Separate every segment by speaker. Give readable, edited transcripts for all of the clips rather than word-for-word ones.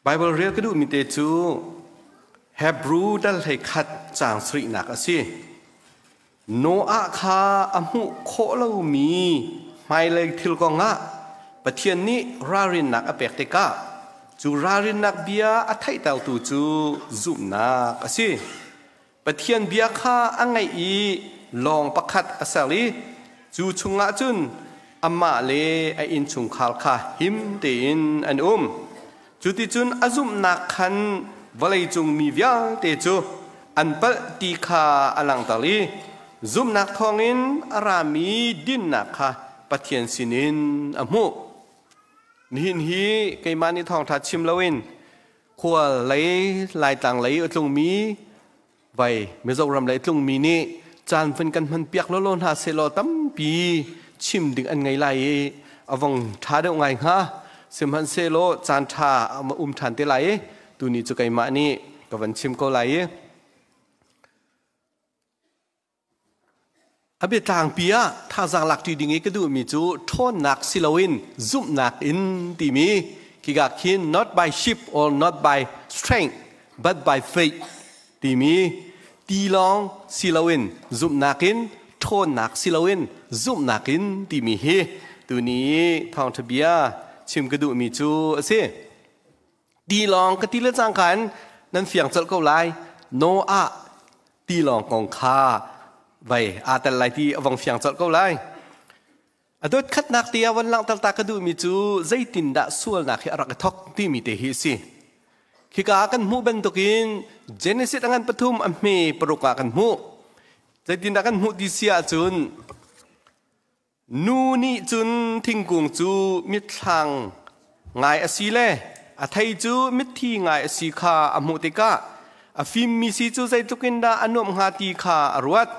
Speaker 1: Bible rel ka duhmi te cu Hebrew dal 11 caang sarihnak a si. Noah kha a hmuh khawh lomi hmailei thil kongah Pathian nih ralrinnak a pek tikah cu ralrinnak bia a theihtertu cu zumhnak a si. Pathian bia kha a ngaih i lawng pakhat a ser i cu chungah cun amah le a innchungkhar kha him tein an um. Cuticun a zumhnak khan vawleicung mi vialte cu an palh ti kha a langhter i zumhnak thawngin a rami dinnak kha Pathian sinin a hmuh. Nihin hi keimah nih thawngṭha chim loin khual lei Laitlang lei a tlungmi vai Mizoram lei tlungmi nih caan vun kan hman piak lawlaw hna sehlaw tampi chim ding an ngei lai i a vong ṭha deuh ngai hnga. Sihmanhsehlaw caan ṭha a um ṭhan te lai i tuni cu keimah nih ka van chim ko lai i A biatlangpi ah thazaang lakṭi ding i ka duhmi cu ṭhawnnak si loin zumhnak in timi khika khin not by ship or not by strength but by faith timi tilawng si loin zumhnak in, ṭhawnnak si loin zumhnak in timi hi tuni thawngṭha bia chim ka duhmi cu a si. Tilawng ka ti le cangka in nan fiang colh ko lai. Noah tilawng kong kha vei aa tel lai ti a vong fiang colh ko lai. A dot khatnak ti ah von langhter ta ka duhmi cu zeitindah sualnak hi a rak i thok timi te hi a si. Khika ah kan hmuh bantukin Genesis a ngan pathum a hme paruk ah kan hmuh. Zeitindah kan hmuh ti si ahcun Nu nih cun thingkung cu mitthlang ngai a si le a thei cu mitthi ngai a si kha a hmuh tikah a fimmi si cu zeitluk in dah a nuamh hnga ti kha a ruat.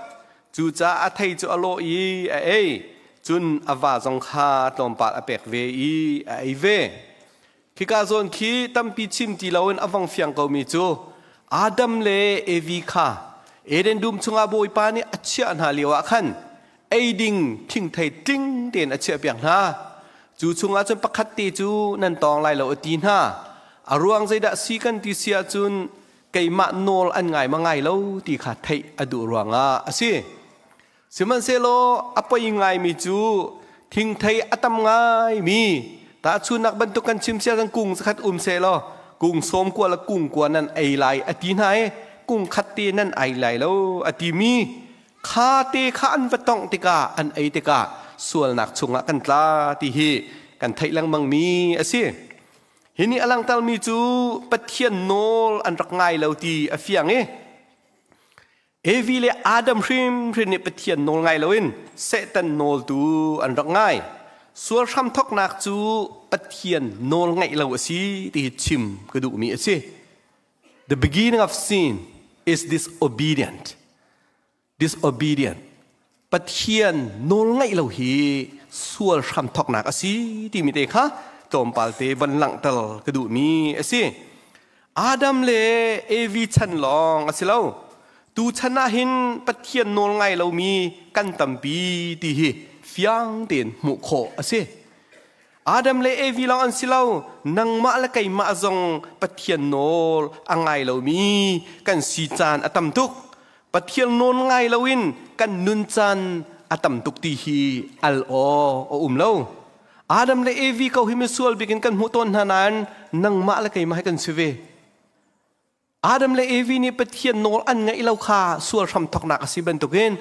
Speaker 1: Cucaah a thei cu a lawh i a ei. Cun a va zong kha tlawmpal a pek ve i a ei ve. Khika zawn khi tampi chim ti loin a vong fiang komi cu Adam le Evi kha Eden dum chungah Bawipa nih a chiah hna lioah khan ei ding thingthei tling tein a chiahpiak hna. Cu chungah cun pakhat te cu nan tawng lai lo a ti hna. A ruang zeidah si kan ti si ahcun keimah nawl an ngai ma ngai lo ti kha theih a duh ruangah a si. Sihmanhsehlaw a poi ngaimi cu thingthei a tam ngaimi tahchunnak bantuk kan chim sia kan kung zakhat um sehlaw kung sawm kua le kung kua nan ei lai a ti hna i kung khat te nan ei lai lo a timi kha te kha an va tongh tikah an ei tikah sualnak chungah kan tla ti hi kan theih lengmang mi a si. Hi nih a langhtermi cu Pathian nawl an rak ngai lo ti a fiang i Evi le Adam hrimhrim nih Pathian nawl ngai loin Satan nawl tu an rak ngai. Sual hramthawknak cu Pathian nawl ngaih lo a si ti hi chim ka duhmi a si. The beginning of sin is disobedient. Disobedient. Pathian nawl ngaih lo hi sual hramthawknak a si timi te kha tlawmpal te van langhter ka duhmi a si. Adam le Evi chan lawng a si lo. Tu chan ah hin Pathian nawl ngai lomi kan tampi ti hi fiang tein hmuh khawh a si. Adam le Evi lawng an si lo. Nangmah le keimah zong Pathian nawl a ngai lomi kan si caan a tam tuk. Pathian nawl ngai loin kan nun caan a tam tuk ti hi al aw a um lo. Adam le Evi ko hi misual bik in kan hmuh tawn hna nain nangmah le keimah hi kan si ve. Adam le Evi nih Pathian nawl an ngaih lo kha sual hram thawknak a si bantukin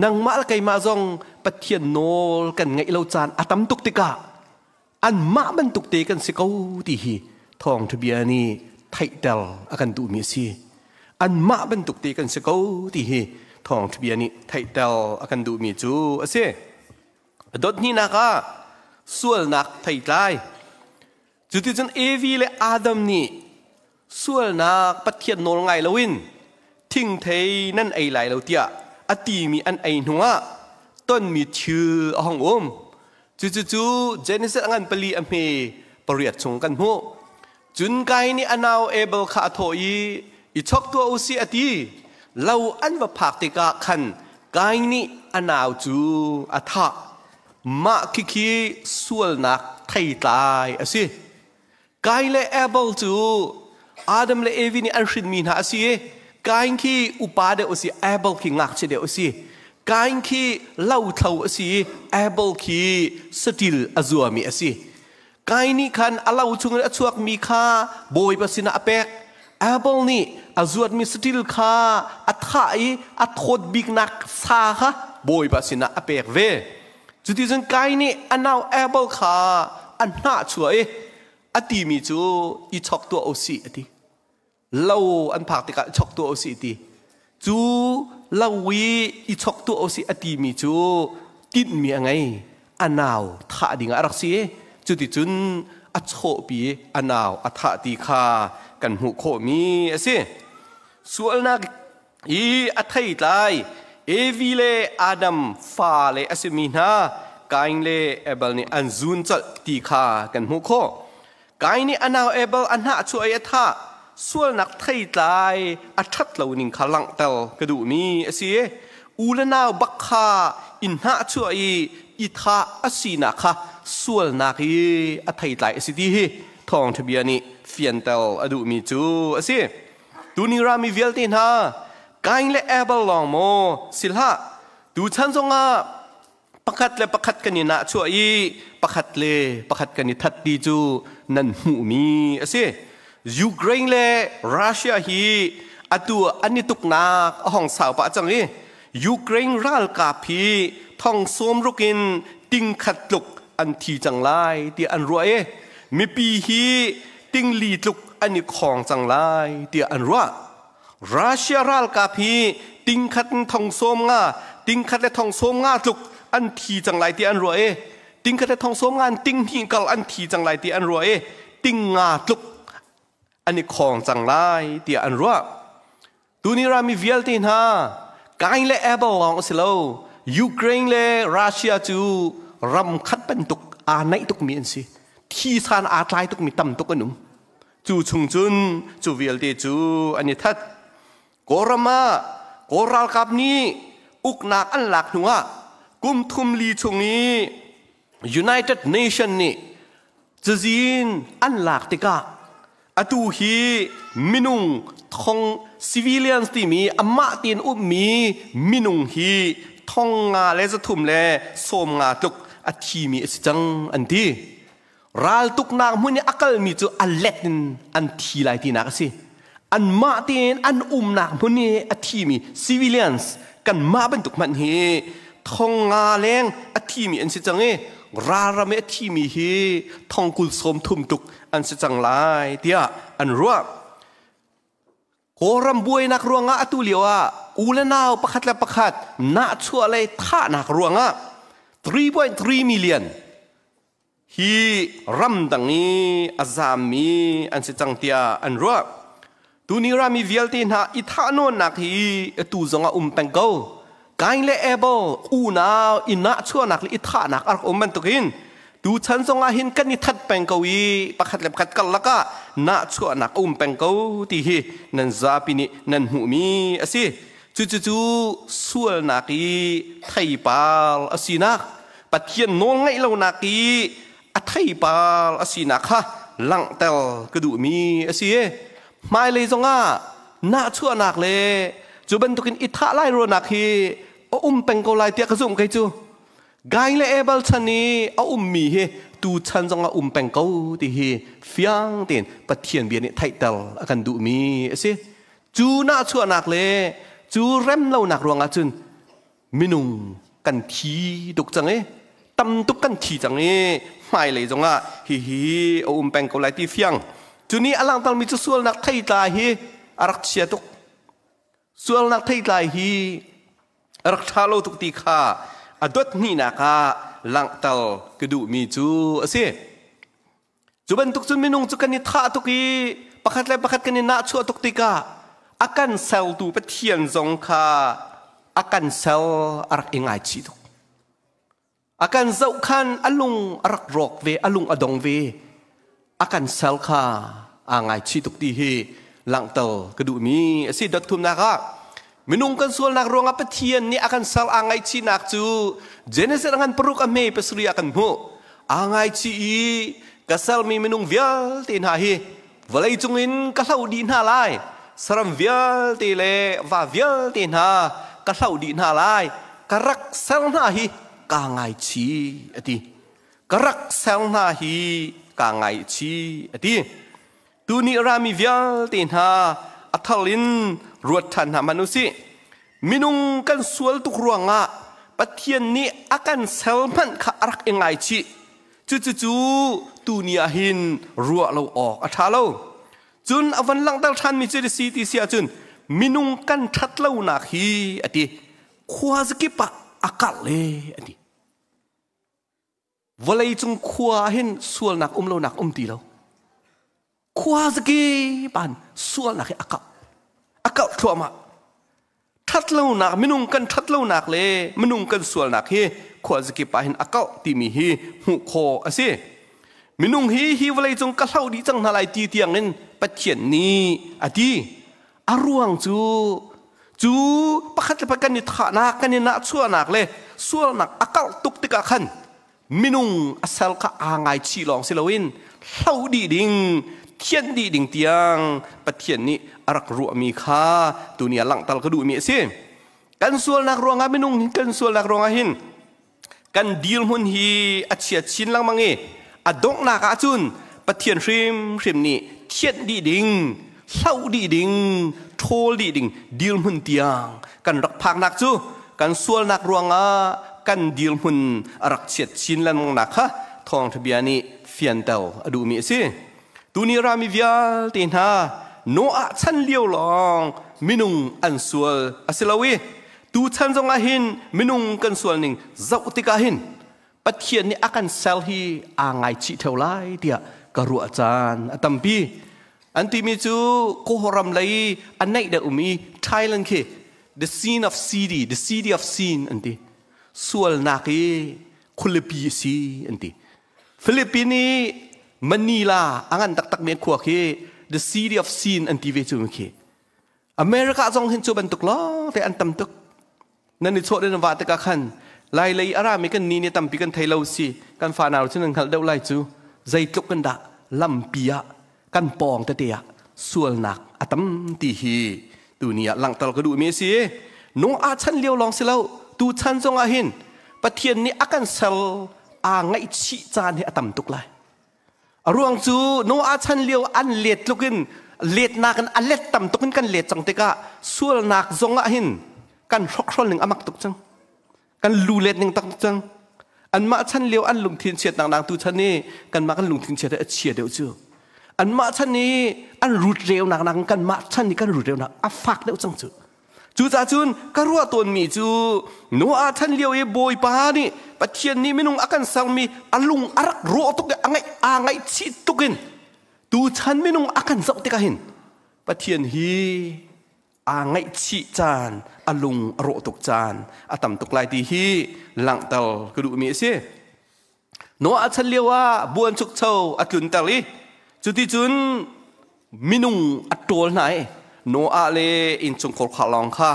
Speaker 1: nangmah le keimah zong Pathian nawl kan ngaih lo caan a tam tuk tikah anmah bantuk te kan si ko ti hi thawngṭha bia nih theihter a kan duhmi a si. Anmah bantuk te kan si ko ti hi thawngṭha bia nih theihter a kan duhmi cu a si. A dot hnihnak ah sualnak theitlai. Cuticun Evi le Adam nih sualnak Pathian nawl ngai loin thingthei nan ei lai lo tiah a timi an ei hnuah tonmi thil a hong um. Cucu Genesis a ngan pali a hme pariat chung kan hmuh. Cun Kain nih a nau Abel kha a thawh i, i chok tuah u sih a ti. Lo an va phak tikah khan Kain nih a nau cu a thah. Mah khikhi sualnak theitlai a si. Kain le Abel cu Adam le Evi nih an hrinmi hna a si i Kain khi upa deuh a si, Abel khi ngakchia deuh a si. Kain khi lothlo a si i Abel khi saṭil a zuami a si. Kain nih khan a lo chungin a chuakmi kha Bawipa sinah a pek. Abel nih a zuatmi saṭil kha a thah i a thawt biknak sa kha Bawipa sinah a pek ve. Cuticun Kain nih a nau Abel kha a hnahchuah i a timi cu i chok tuah u sih a ti. Lo an phak tikah chok tuah u sih ti. Cu lo i i chok tuah u sih a timi cu tinhmi a ngei. A nau thah ding ah a rak si i cuticun a chawhpi i a nau a thah ti kha kan hmuh khawhmi a si. Sualnak i a theitlai Evi le Adam fale a simi hna Kain le Abel nih an zun colh ti kha kan hmuh khawh. Kain nih a nau Abel a hnahchuah i a thah. Sualnak theitlai a ṭhat lo ning kha langhter ka duhmi a si. U le nau bak kha in hnahchuah i i thah a sinak kha sualnak i a theitlai a si ti hi thawngṭha bia nih fianter a duhmi cu a si. Tuni rami vialte hna, Kain le Abel lawng maw si hlah, tuchan zongah pakhat le pakhat kan i nahchuah i pakhat le pakhat kan i that ti cu nan hmuhmi a si. Ukraine le Russia hi atu an i tuknak a hong sau pah cang i Ukraine ralkap hi thong sawm ruk in ting khat tluk an thi cang lai tiah an ruah i mipi hi ting li tluk an i khawng cang lai tiah an ruah. Russia ralkap hi ting khat in thong sawm nga, ting khat le thong sawm nga tluk an thi cang lai tiah an ruah i ting khat le thong sawm nga in ting hnih kal an thi cang lai tiah an ruah i ting nga tluk an i khawng cang lai tiah an ruah. Tuni rami vialte hna Kain le Abel lawng a si lo. Ukraine le Russia cu ram khat bantuk aa naih tukmi an si. Thi san aa tlai tukmi tam tuk an um. Cu chung cun cu vialte cu an i that. Kawlram ah Kawl ralkap nih uknak an lak hnuah kum thum li chung i United Nation nih cazin an lak tikah atu hi minung thong civilians timi amah tein ummi minung hi thong nga le zathum le sawm nga tluk a thimi a si cang an ti. Raltuknak hmun i a kalmi cu a let in an thi lai tinak a si. Anmah tein an umnak hmun i a thimi civilians kanmah bantuk hmanh hi thong nga leng a thimi an si cang i ralram i a thimi hi thong kul sawm thum tuk an si cang lai tiah an ruah. Kawlram buainak ruangah atu lio ah u le nau pakhat le pakhat nahchuah le thahnak ruangah 3.3 million hi ramdang i a zaammi an si cang tiah an ruah. Tuni rami vialte hna i thahnawnnak hi atu zongah um peng ko. Kain le Abel unau i nahchuahnak le i thahnak a rak um bantukin tuchan zongah hin kan i that peng ko i pakhat le pakhat karlak ah nahchuahnak a um peng ko ti hi nan zapi nih nan hmuhmi a si. Cucucu sualnak i theipar a sinak, Pathian nawlngaih lonak i a theipar a sinak kha langhter ka duhmi a si. Hmailei zongah nahchuahnak le cu bantukin i thah lai ruahnak hi a um peng ko lai tiah ka zumh kei cu. Kain le Abel chan i a ummi hi tu chan zongah um peng ko ti hi fiang tein Pathian bia nih theihter a kan duhmi a si. Cu nahchuahnak le cu remlonak ruangah cun minung kan thi tuk cang i tam tuk kan thi cang i hmailei zongah hihi a um peng ko lai ti fiang. Cu nih a langhtermi cu sualnak theitlai hi a rak chia tuk. Sualnak theitlai hi a rak ṭha lo tuk ti kha a dot hnihnak ah langhter ka duhmi cu a si. Cu bantuk cun minung cu kan i thah tuk i pakhat le pakhat kan i nahchuah tuk tikah a kan sertu Pathian zong kha a kan ser a rak i ngaichih tuk. A kan zoh khan a lung a rak rawk ve, a lung a dong ve. A kan ser kha aa ngaichih tuk ti hi langhter ka duhmi a si. Dot thumnak ah minung kan sualnak ruangah Pathian nih a kan ser aa ngaihchihnak cu Genesis a ngan paruk a hme pasarih ah kan hmuh. Aa ngaichih i Ka sermi minung vialte hna hi vawlei cungin ka hloh dih hna lai. Saram vialte le va vialte hna ka hloh dih hna lai. Ka rak ser hna hi kaa ngaichih, a ti. Ka rak ser hna hi kaa ngaichih, a ti. Tuni rami vialte hna a thar in ruat ṭhan hna hmanh u sih. Minung kan sual tuk ruangah Pathian nih a kan ser hmanh kha a rak i ngaichih. Cucucu tuni ah hin ruah lo awk a ṭha lo. Cun a van langhter ṭhanmi cu si ti si ahcun minung kan ṭhat lonak hi a ti. Khua zakip ah a karh le a ti. Vawleicung khua ah hin sualnak um lonak um ti lo. Khua zakip ah sualnak hi a kauh. A kauh thluahmah. Ṭhatlonak, minung kan ṭhatlonak le minung kan sualnak hi khua zakip ah hin a kauh timi hi hmuh khawh a si. Minung hi hi vawleicung ka hloh dih cang hna lai ti tiangin Pathian nih a ti. A ruang cu cu pakhat le pakhat kan i thahnak, kan i nahchuahnak le sualnak a karh tuk tikah khan minung a sal kha aa ngaichih lawng si loin hloh dih ding, thianh dih ding tiang Pathian nih a rak ruahmi kha tuni ah langhter ka duhmi a si. Kan sualnak ruangah minung kan sualnak ruangah hin kan dirhmun hi a chia chin lengmang i a donghnak ah cun Pathian hrimhrim nih thianh dih ding, hloh dih ding, ṭhawl dih ding dirhmun tiang kan rak phaknak cu kan sualnak ruangah kan dirhmun a rak chiat chin lengmangnak kha thawngṭha bia nih fianter a duhmi a si. Tuni rami vialte hna Noah chan lio lawng minung an sual a si lo i tuchan zongah hin minung kan sual ning zoh tikah hin Pathian nih a kan ser hi aa ngaichih theo lai tiah ka ruah caan a tampi. An timi cu Kawlram lei a naih deuh umi Thailand khi the scene of city, the city of sin an ti. Sualnak i khualipi a si an ti. Philippine i Manila a ngan taktak mi khua khi the city of sin an ti ve cu khi. America zong hin cu bantuk lawng te an tam tuk. Nan i chawh in va tikah khan lai lei a rami kan ni nih tampi kan thei lo si kan fanau cu nan hngalh deuh lai cu zeitluk kan dah lampi ah kan pawng tete ah sualnak a tam ti hi tuni ah langhter ka duhmi a si. Nung aa chan lio lawng si lo tu chan zong ah hin Pathian nih a kan ser aa ngaihchih caan hi a tam tuk lai. A ruang cu Noah chan lio an let tluk in letnak in a let tam tuk in kan let cang tikah sualnak zong ah hin kan hrokhrol ning a mak tuk cang. Kan lu let ning tak cang. Anmah chan lio an lungthin chiatnak nang tu chan i kanmah kan lungthin chiat a chia deuh cu. Anmah chan i an rut reunak nak kanmah chan i kan rut reunak a fak deuh cang cu. Cucaah cun ka ruah tawnmi cu Noah chan lio i Bawipa nih Pathian nih minung a kan sermi a lung a rak rawh tuk i a ngaih aa ngaihchih tuk in tuchan minung a kan zoh tikah hin Pathian hi aa ngaihchih caan a lung a rawh tuk caan a tam tuk lai ti hi langhter ka duhmi a si. Noah chan lio ah buanchukcho a tlunter i cuticun minung a ṭawl hna i Noah le innchungkhar kha lawng kha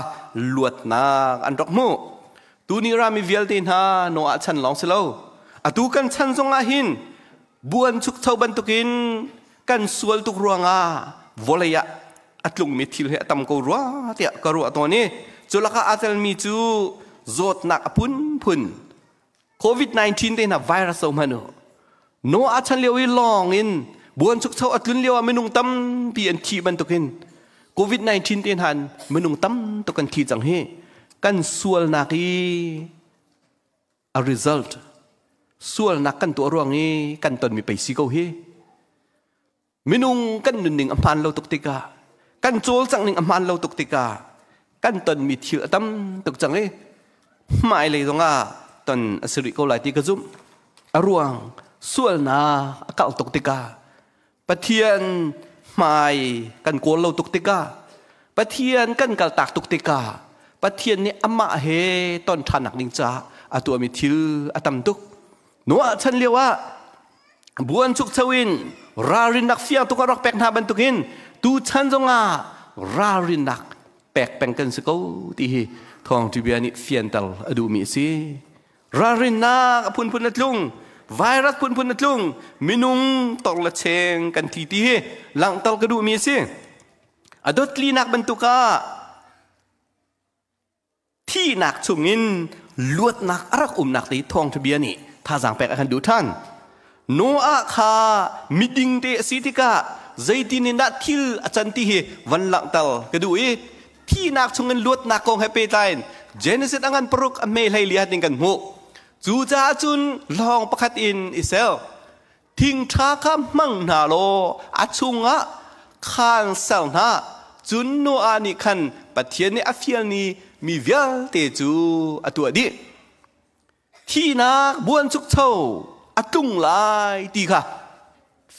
Speaker 1: luatnak an rak hmuh. Tuni rami vialte hna Noah chan lawng si lo. Atu kan chan zongah hin buanchukcho bantukin kan sual tuk ruangah vawlei ah a tlungmi thil hi a tam ko rua tiah ka ruah tawn i cu lakah aa telmi cu zawtnak a phunphun COVID-19 te hna virus zo hmanh u. Noah chan lio i lawng in buanchukcho a tlun lio ah minung tampi an thi bantukin COVID-19 te hna minung tam tuk kan thi cang hi. Kan sualnak i a result sualnak kan tuah ruang i kan tonmi pei si ko hi. Minung kan nunning a hmaan lo tuk tikah, kan cawlcangh ning a hmaan lo tuk tikah kan tonmi thil a tam tuk cang i hmailei zongah ton a si rih ko lai ti ka zumh. A ruang sualnak a karh tuk tikah Pathian hmai kan kawl lo tuk tikah Pathian kan kaltak tuk tikah Pathian nih amah he ton ṭhannak ding caah a tuahmi thil a tam tuk. Noah chan lio ah buanchukcho in ralrinnak fiang tuk a rak pek hna bantukin tuchan zongah ralrinnak pek peng kan si ko ti hi thawngṭha bia nih fianter a duhmi a si. Ralrinnak a phunphun a tlung. Virus phunphun a tlung. Minung tor le cheng kan thi ti hi langhter ka duhmi a si. A dotlinak bantuk ah thihnak chungin luatnak a rak umnak te thawngṭha bia nih thazaang pek a kan duh ṭhan. Noah kha miding te a si tikah zeitin in dah thil a can ti hi van langhter ka duh i thihnak chungin luatnak kong he pehtlai in Genesis a ngan paruk a hme hlei li hatin kan hmuh. Cucaah cun lawng pakhat in i sel. Thingṭha kha hmang hna law a chungah khaan ser hna. Cun Noah nih khan Pathian nih a fialmi mi vialte cu a tuah dih. Thihnak buanchukcho a tlung lai ti kha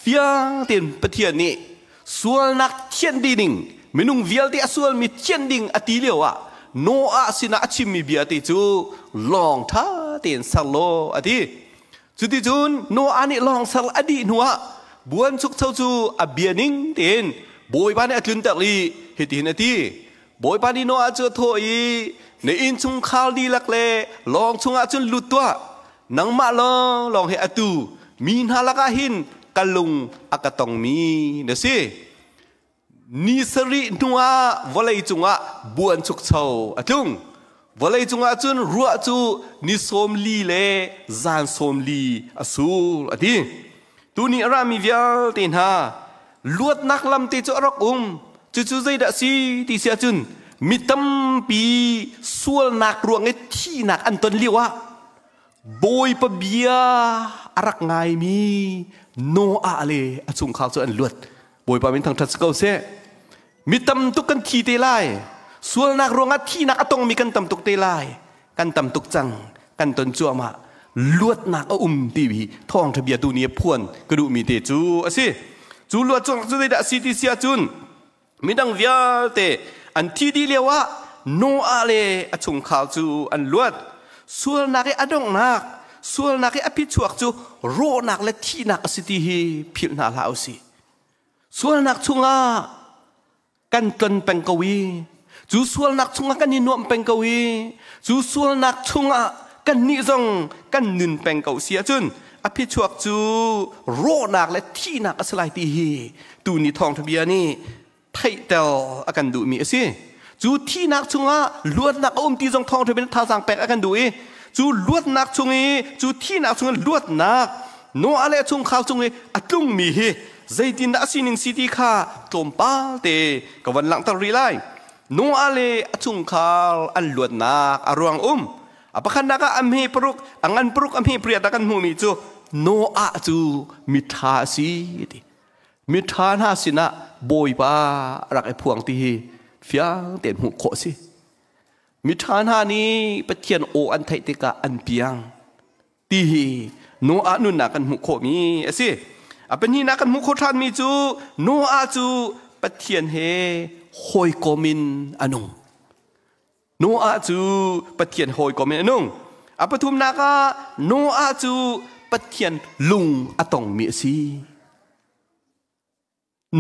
Speaker 1: fiang tein Pathian nih sualnak thianh dih ding, minung vialte a sualmi thianh ding a ti lioah Noah sinah a chimmi bia te cu lawng ṭha tein ser law a ti. Cuticun Noah nih lawng ser a dih hnuah buanchukcho cu a bia ning tein Bawipa nih a tlunter i hitin a ti. Bawipa nih Noah cu a thawh i na innchungkhar dihlak le lawng chungah cun lut tuah. Nangmah lawnglawng hi atu mi hna lakah hin ka lung a ka tongmi na si. Ni sarih hnuah vawlei cungah buanchukcho a tlung. Vawlei cungah cun ruah cu ni sawm li le zan sawm li a sur a ti. Tuni a rami vialte hna luatnak lam te cu a rak um. Cucu zeidah si ti si ahcun mi tampi sualnak ruang i thihnak an ton lio ah Bawipa bia a rak ngaimi Noah le a chungkhar cu an luat. Bawipa min thangṭhat si ko seh. Mi tam tuk kan thi te lai. Sualnak ruangah thihnak a tongmi kan tam tuk te lai. Kan tam tuk cang. Kan ton cuahmah. Luatnak a um ti hi thawngṭha bia tu nih a phuan ka duhmi te cu a si. Cu luat cu zeidah a si ti si ahcun midang vialte an thi dih lioah Noah le a chungkhar cu an luat. Sualnak i a donghnak, sualnak i a phichuak cu rawhnak le thihnak a si ti hi philh hna hlah usih. Sualnak chungah kan tlon peng ko i cu sualnak chungah kan i nuam peng ko i cu sualnak chungah kannih zong kan nun peng ko si ahcun a phichuak cu rawhnak le thihnak a si lai ti hi tuni thawngṭha bia nih theihter a kan duhmi a si. Cu thihnak chungah luatnak a um ti zong thawngṭha bia thazaang pek a kan duh i cu luatnak chung i cu thihnak chung i luatnak Noah le a chungkhar cung i a tlungmi hi zeitindah a sining si ti kha tlawmpal te ka van langhter rih lai. Noah le a chungkhar an luatnak a ruang um. A pakhatnak ah a hme paruk, a ngan paruk, a hme pariat ah kan hmuhmi cu Noah cu miṭha a si ti. Miṭha hna sinah Bawipa a rak i phuang ti hi fiang tein hmuh khawh a si. Miṭha hna nih Pathian aw an theih tikah an piang. Ti hi Noah nunnak kan hmuh khawhmi a si. A pahnihnak kan hmuh khawh ṭhanmi cu Noah cu Pathian he hawikom in a nung. Noah cu Pathian hawikom in a nung. A pathumnak ah Noah cu Pathian lung a tongmi a si.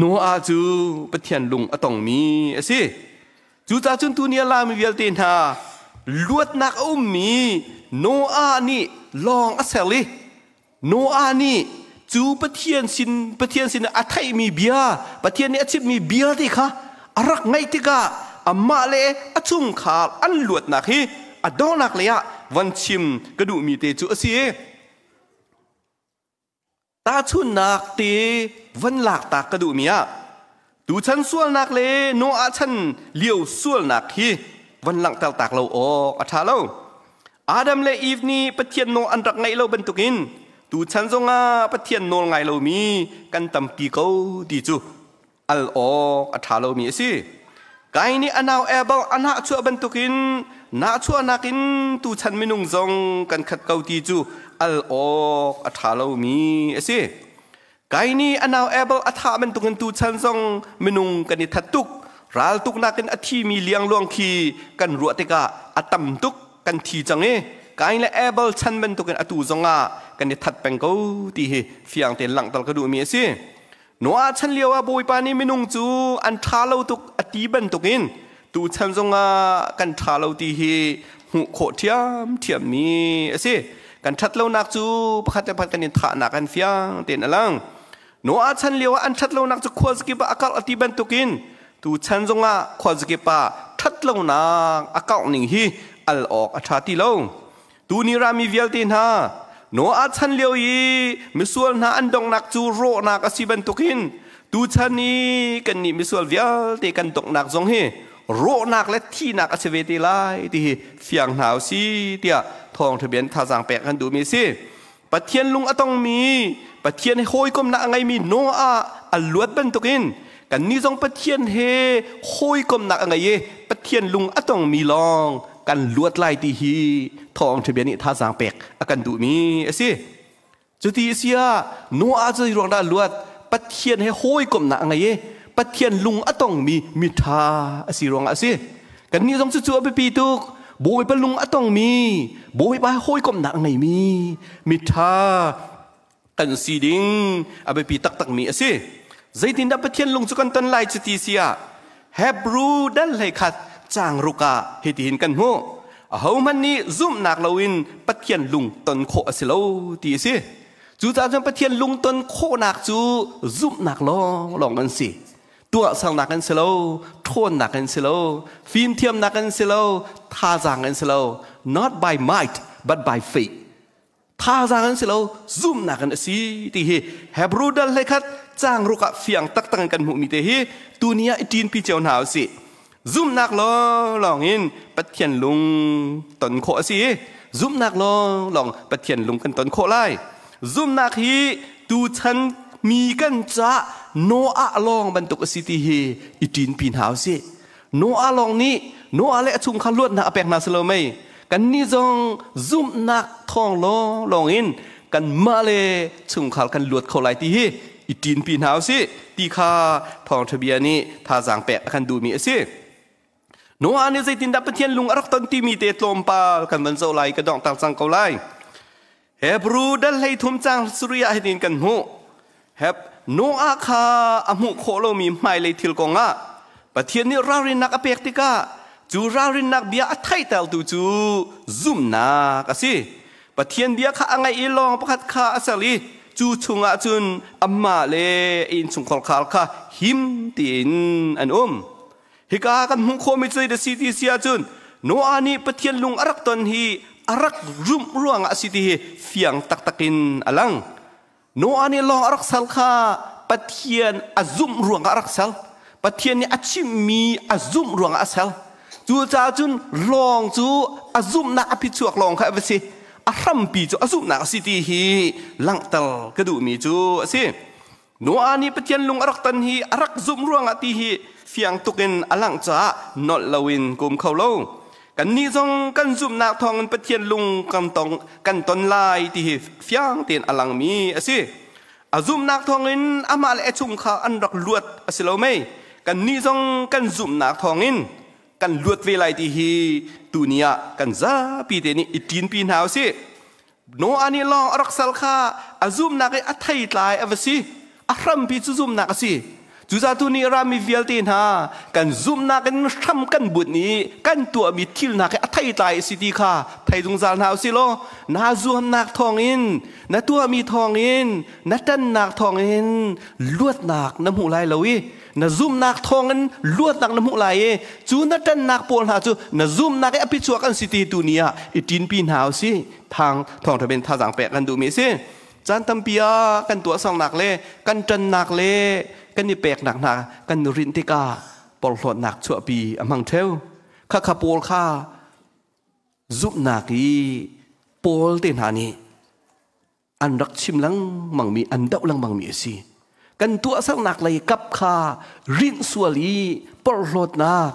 Speaker 1: Noah cu Pathian lung a tongmi a si. Cucaah cun tuni a lami vialte hna luatnak a ummi Noah nih lawng a ser i Noah nih cu Pathian sin Pathian sin a theihmi bia Pathian nih a chimmi bia te kha a rak ngaih tikah amah le a chungkhar an luatnak hi a donghnak lei ah van chim ka duhmi te cu a si. Tahchunhnak te van laktak ka duhmi ah tuchan sualnak le Noah chan lio sualnak hi van langhter tak lo awk a ṭha lo. Adam le Eve nih Pathian nawl an rak ngaih lo bantukin tuchan zongah Pathian nawl ngai lomi kan tampi ko ti cu al awk a ṭha lomi a si. Kain nih a nau Abel a nahchuah bantukin nahchuahnak in tuchan minung zong kan khat ko ti cu al awk a ṭha lomi a si. Kain nih a nau Abel a thah bantukin tuchan zong minung kan i that tuk. Raltuknak in a thimi liangluang khi kan ruah tikah a tam tuk kan thi cang i Kain le Abel chan bantukin atu zongah kan i that peng ko ti hi fiang tein langhter ka duhmi a si. Noah chan lio ah Bawipa nih minung cu an ṭha lo tuk a ti bantukin tuchan zongah kan ṭha lo ti hi hmuh khawh ṭhiamṭhiammi a si. Kan ṭhat lonak cu pakhat le pakhat kan in thahnak an fiang tein a lang. Noah chan lio ah an ṭhat lonak cu khuazakip ah a karh a ti bantukin tu chan zongah khuazakip ah ṭhat lonak a karh ning hi al awk a ṭha ti lo. Tuni rami vialte hna, Noah chan lio i misual hna an donghnak cu rawhnak a si bantukin tuchan i kannih misual vialte kan donghnak zong hi rawhnak le thihnak a si ve te lai ti hi fiang hna u si tiah thawngṭha bia in thazaang pek kan duhmi a si. Pathian lung a tongmi, Pathian he hawikomhnak a ngeimi Noah a luat bantukin kannih zong Pathian he hawikomhnak a ngei i Pathian lung a tongmi lawng kan luat lai ti hi thawngṭha bia nih thazaang pek a kan duhmi a si. Cuti a si ah Noah cu ruang dah luat? Pathian he hawikomhnak a ngei i Pathian lung a tongmi miṭha a si ruangah a si. Kannih zong cucu a biapi tuk. Bawipa lung a tongmi, Bawipa he hawikomhnak a ngeimi miṭha kan si ding a biapi taktakmi a si. Zeitindah Pathian lung cu kan ton lai cuti si ah Hebrew dal 11 caang ruk ah hitihin kan hmuh. Ahohmanh nih zumhnak loin Pathian lung ton khawh a si lo ti a si. Cucaah cun Pathian lung ton khawhnak cu zumhnak lawnglawng an si. Tuahsernak an si lo, ṭhawnnak an si lo, fimthiamnak an si lo, thazaang an si lo. Not by might, but by faith. Thazaang an si lo, zumhnak in a si ti hi Hebrew dal 11 caang ruk ah fiang taktak in kan hmuhmi te hi tuni ah i ṭinpi cio hna usih. Zumhnak lawnglawng in Pathian lung ton khawh a si i zumhnak lawnglawng Pathian lung kan ton khawh lai. Zumhnak hi tuchan mi kan caah Noah lawng bantuk a si ti hi i ṭinpi hna usih. Noah lawng nih Noah le a chungkhar luatnak a pek hna si lo mei? Kannih zong zumhnak thawng lawnglawng in kanmah le chungkhar kan luat kho lai ti hi i ṭinpi hna usih ti kha thawngṭha bia nih thazaang pek a kan duhmi a si. Noah nih zeitindah Pathian lung a rak ton timi te tlawmpal kan van zoh lai, ka donghter cang ko lai. Hebrew dal 13 caang sarih ah hitin kan hmuh. Heb Noah kha a hmuh khawh lomi hmailei thil kongah Pathian nih ralrinnak a pek tikah cu ralrinnak bia a theihtertu cu zumhnak a si. Pathian bia kha a ngaih i lawng pakhat kha a ser i cu chungah cun amah le a innchungkhar kha him tein an um. Hika kan hmuh khawhmi cu zei si ti si ahcun Noah nih Pathian lung a rak ton hi a rak zumh ruangah a si ti hi fiang taktak in a lang. Noah nih lawng a rak sal kha Pathian a zumh ruangah a rak sal. Pathian nih a chimhmi a zumh ruangah a sal. Cucaah cun lawng cu a zumhnak a phichuak lawng kha a va si. A hrampi cu a zumhnak a si ti hi langhter ka duhmi cu a si. Noah nih Pathian lung a rak tan hi a rak zumh ruangah ti hi fiang tuk in a langh caah nolh loin ka um kho lo. Kannih zong kan zumhnak thawngin Pathian lung kan tong kan ton lai ti hi fiang tein a langmi a si. A zumhnak thawngin amah le a chungkhar an rak luat a si lo mei? Kannih zong kan zumhnak thawngin kan luat ve lai ti hi tuni ah kan zapi te nih i ṭinpi hna usih. Noah nih lawng a rak sal kha a zumhnak i a theitlai a va si. A hrampi cu zumhnak a si. Cucaah nih rami vialte hna kan zumhnak in hram kan bunh i kan tuahmi thil hna khi a theitlai a si ti kha thei zungzal hna usih law na zuamnak thawngin na tuahmi thawngin na ṭannak thawngin luatnak na hmuh lai lo i na zumhnak thawngin luatnak na hmuh lai i cu na ṭannak pawl hna cu na zumhnak i a phichuak an si ti tu ni ah i ṭinpi hna usih. Thang thawngṭha ben thazaang pek kan duhmi a si. Caan tampi ah kan tuahsernak le kan ṭannak le kan i peknak hna kan rinh tikah porhlawtnak chuahpi a hmang ṭheu. Khakha pawl kha zumhnak i Paul te hna nih an rak chim lengmangmi, an doh lengmangmi a si. Kan tuahsernak lei kap kha rinh sual i porhlawtnak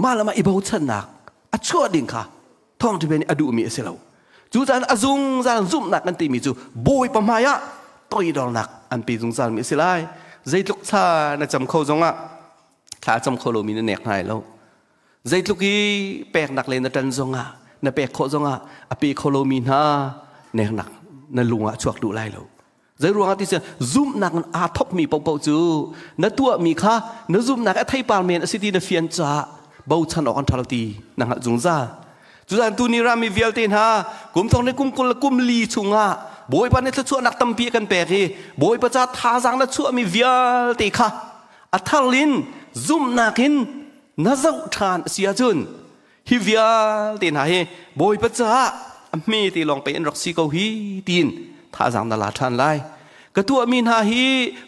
Speaker 1: mah le mah i bochannak a chuah ding kha thawngṭha bia nih a duhmi a si lo. Cucaah a zungzal zumhnak kan timi cu Bawipa hmai ah toidornak an pe zungzalmi a si lai. Zeitluk thla na cam kho zongah thla cam kho lomi na nek hna lo. Zeitluk i peknak le na ṭan zongah na pek khawh zongah a pe kho lomi hna neknak na lung ah chuak duh lai lo. Zei ruangah ti zumhnak in aa thokmi paohpaoh cu na tuahmi kha na zumhnak a theipar men a si ti na fian caah bochan awk an ṭha lo ti na hngalh zungzal. Cuzan tu ni rami vialte hna kum thong le kum 20 kum li chungah Bawipa nih thluachuahnak tampi a kan pek i Bawipa ca thazaang na chuahmi vialte kha a tharlin zumhnak in na zoh ṭhan a si ahcun hi vialte hna hi Bawipa caah a hme te lawng pei an rak si ko hi tiin thazaang na la ṭhan lai. Ka tuahmi hna hi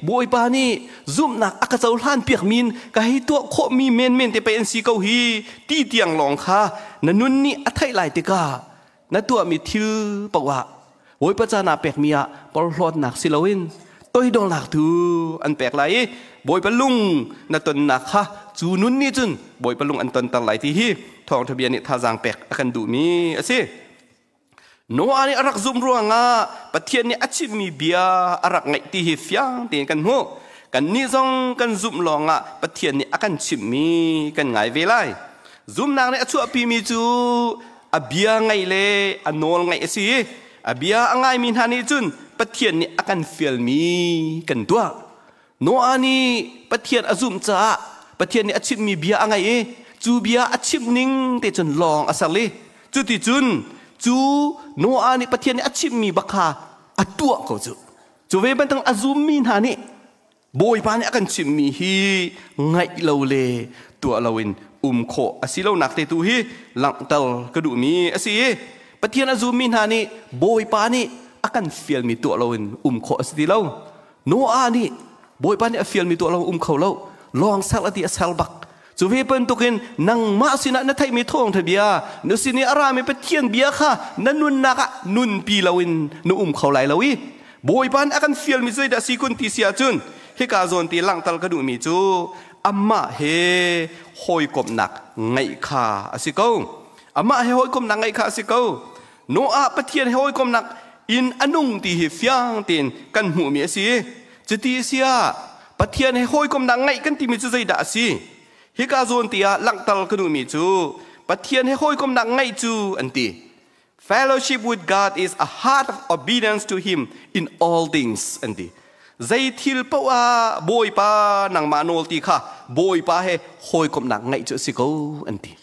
Speaker 1: Bawipa nih zumhnak a ka cohlan piakmi in ka hei tuah khawhmi menmen te pei an si ko hi ti tiang lawng kha na nun nih a theih lai tikah na tuahmi thil paoh ah Bawipa ca naa pekmi ah porhlawtnak si loin toidornak tu an pek lai i Bawipa lung na tonnak kha cu nun nih cun Bawipa lung an tonter lai ti hi thawngṭha bia nih thazaang pek a kan duhmi a si. Noah nih a rak zumh ruangah Pathian nih a chimmi bia a rak ngaih ti hi fiang tein kan hmuh. Kannih zong kan zumh lawngah Pathian nih a kan chimhmi kan ngai ve lai. Zumhnak nih a chuahpimi cu a bia ngaih le a nawl ngaih a si i a bia a ngaimi hna nih cun Pathian nih a kan fialmi kan tuah. Noah nih Pathian a zumh caah Pathian nih a chimhmi bia a ngaih i cu bia a chimh ning te cun lawng a ser i cuticun cu Noah nih Pathian nih a chimhmi bak kha a tuah ko cu. Cu ve bantuk a zummi hna nih Bawipa nih a kan chimhmi hi ngaih lo le tuah loin um khawh a si lonak te tu hi langhter ka duhmi a si i Pathian a zummi hna nih Bawipa nih a kan fialmi tuah loin um khawh a si ti lo. Noah nih Bawipa nih a fialmi tuah lo um kho lo, lawng ser a ti, a ser bak. Cu ve bantukin nangmah sinah na theihmi thawngṭha bia, na sin i a rami Pathian bia kha na nunnak ah nunpi loin na um kho lai lo i Bawipa nih a kan fialmi zeidah si kun ti si ahcun hika zawn ti langhter ka duhmi cu amah he hawikomhnak ngeih kha a si ko. Amah he hawikomhnak ngeih kha a si ko. Noah Pathian he hawikomhnak in a nung ti hi fiang tein kan hmuhmi a si. Cuti a si ah Pathian he hawikomhnak ngeih kan timi cu zeidah a si? Hika zawn ti ah langhter ka duhmi cu Pathian he hawikomhnak ngeih cu an ti. Fellowship with God is a heart of obedience to Him in all things an ti. Zei thil paoh ah Bawipa nangmah nawl ti kha Bawipa he hawikomhnak ngeih cu a si ko an ti.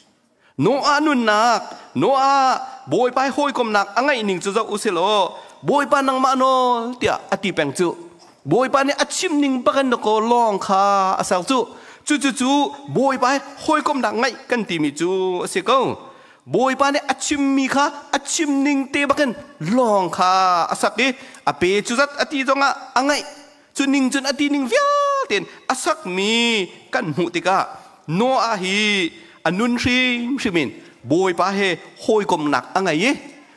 Speaker 1: Noah nunnak, Noah Bawipa he hawikomnak a ngeih ning cu zoh u silaw Bawipa nangmah nawl tiah a ti peng cu. Bawipa nih a chim ning bak in dakaw lawng kha a ser cu. Cucu Bawipa he hawikomnak ngeih kan timi cu a si ko. Bawipa nih a chimmi kha a chim ning te bakin lawng kha a sak i a pe cu zat a ti zongah a ngaih. Cu ning cun a ti ning vialte in a sakmi kan hmuh tikah Noah hi a nun hrimhrim in Bawipa he hawikomnak a ngei i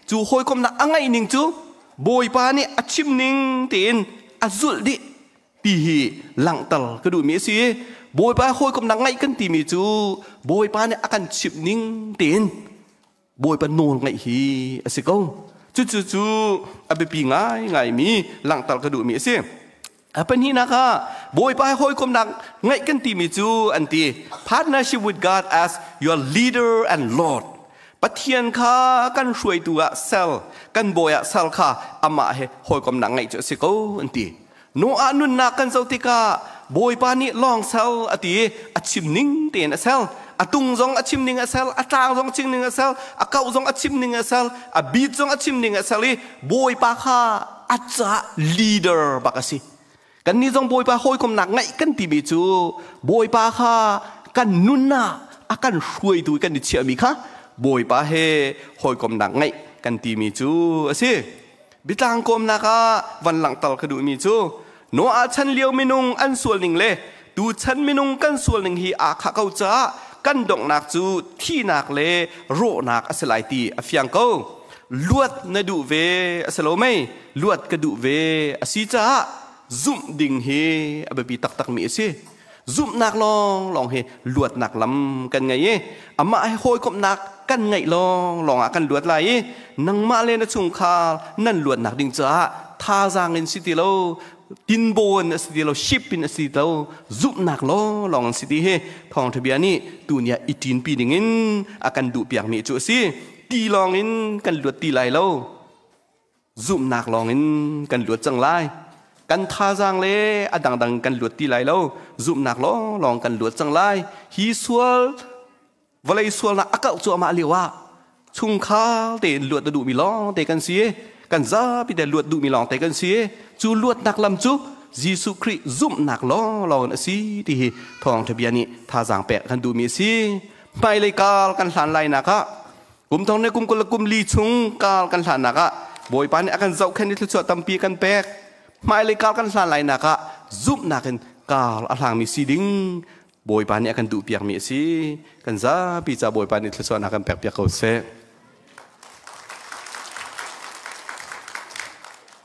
Speaker 1: cu hawikomnak a ngeih ning cu Bawipa nih a chim ning tein a zulh dih ti hi langhter ka duhmi a si i Bawipa hawikomnak ngeih kan timi cu Bawipa nih a kan chimh ning tein Bawipa nawl ngaih hi a si ko. Cucu cu a biapi ngaingaimi langhter ka duhmi a si. A pahnihnak ah Bawipa he hawikomnak ngeih kan timi cu an ti, partnership with God as your leader and Lord. Pathian kha kan hruaitu ah sel, kan bawi ah sel kha amah he hawikomnak ngeih cu a si ko an ti. Noah nunnak kan zoh tikah Bawipa nih lawng sel a ti i a chim ning tein a sel. A tung zong a chim ning a sel, a tlang zong a chim ning a sel, a kauh zong a chim ning a sel, a bit zong a chim ning a sel i Bawipa kha a caah leader bak a si. Kannih zong Bawipa hawikomnak ngaih kan timi cu Bawipa kha kan nun ah a kan hruaitu kan i chiahmi kha Bawipa he hawikomnak ngaih kan timi cu a si. Biatlang kawmnak ah van langhter ka duhmi cu Noah chan lio minung an sual ning le tu chan minung kan sual ning hi aa khah ko caah kan donghnak cu thihnak le rawhnak a si lai ti a fiang ko. Luat na duh ve a si lo mei? Luat ka duh ve a si caah zumh ding hi a biapi taktakmi a si. Zumhnak lawnglawng hi luatnak lam kan ngei i amah he hawikomhnak kan ngeih lawnglawng ah kan luat lai i nangmah le na chungkhar nan luatnak ding caah thazaang in si ti lo, tinbawn a si ti lo, ship in a si ti lo, zumhnak lawnglawng an si ti hi thawngṭha bia nih tuni ah i ṭinpi dingin a kan duhpiakmi cu a si. Ti lawngin kan luat ti lai lo. Zumhnak lawngin kan luat cang lai. Kan thazaang le a dangdang kan luat ti lai lo. Zumhnak lawnglawng kan luat cang lai. Hi sual, vawlei sualnak a kauh cuahmah lio ah. Chungkhar tein luat a duhmi lawng te kan si. Kan zapi te luat duhmi lawng te kan si. Cu luatnak lam cu Jesuh Khrih zumhnak lawnglawng in a si ti hi thawngṭha bia nih thazaang pek kan duhmi a si. Hmailei kal kan hlan lainak ah, kum thong ne kum 20 le kum li chung kal kan hlannak ah, Bawipa nih a kan zohkhenh i thluachuah tampi kan pek. Hmailei kal kan hlan lainak ah zumhnak in kal a hlangmi si ding Bawipa nih a kan duhpiakmi a si. Kan zapi ca Bawipa nih thluachuahnak kan pekpiak ko seh.